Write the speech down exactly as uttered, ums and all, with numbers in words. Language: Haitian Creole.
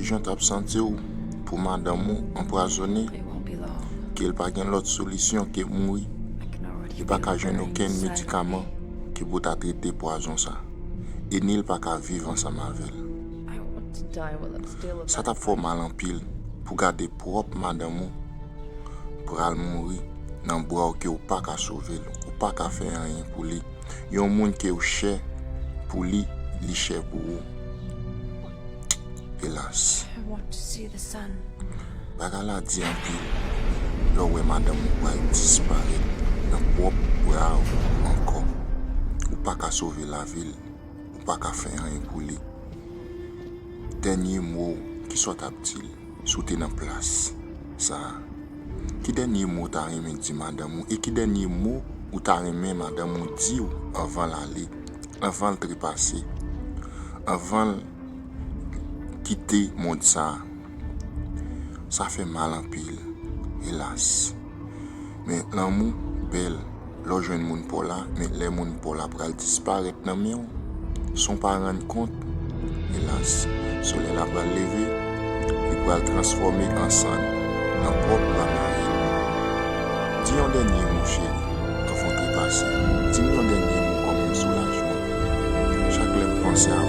Jan t ap santi w pou madanm ou anpwazonnen, ke l pa gen lòt solisyon ke mouri, li pa ka jwenn okenn medikaman ke pou ta trete pwazon sa, e ni l pa ka viv ansanm avè l. Sa t ap fè w mal anpil pou gade pwòp madanm ou pral mouri nan bra w ke w pa ka sove l, ou pa ka fè anyen pou li. Yon moun ke w chè pou li, li chè pou ou. Elas. Bagay la di anpil lè w wè madanm ou pral disparèt nan pwòp bra w ankò. Ou pa ka sove lavi l, ou pa ka fè anyen pou li. Dènye mo w, kisa w t ap di l si w te nan plas sa a? Ki dènye mo w ta renmen di madanm ou? E ki dènye mo ou ta renmen madanm ou di w anvan l ale, anvan l trepase, anvan l kite mond sa a? Sa fè mal anpil, elas. Men lanmou bèl lè w jwenn moun pa w la, men lè moun pa w la pral disparèt nan men w san w pa rann kont, elas, solèy la pral leve, li pral transfòme an sann nan pwòp bra mari l. Di yon dènye mo, cheri, anvan w trepase. Di m yon dènye mo kòm yon soulajman. Chak lè m panse a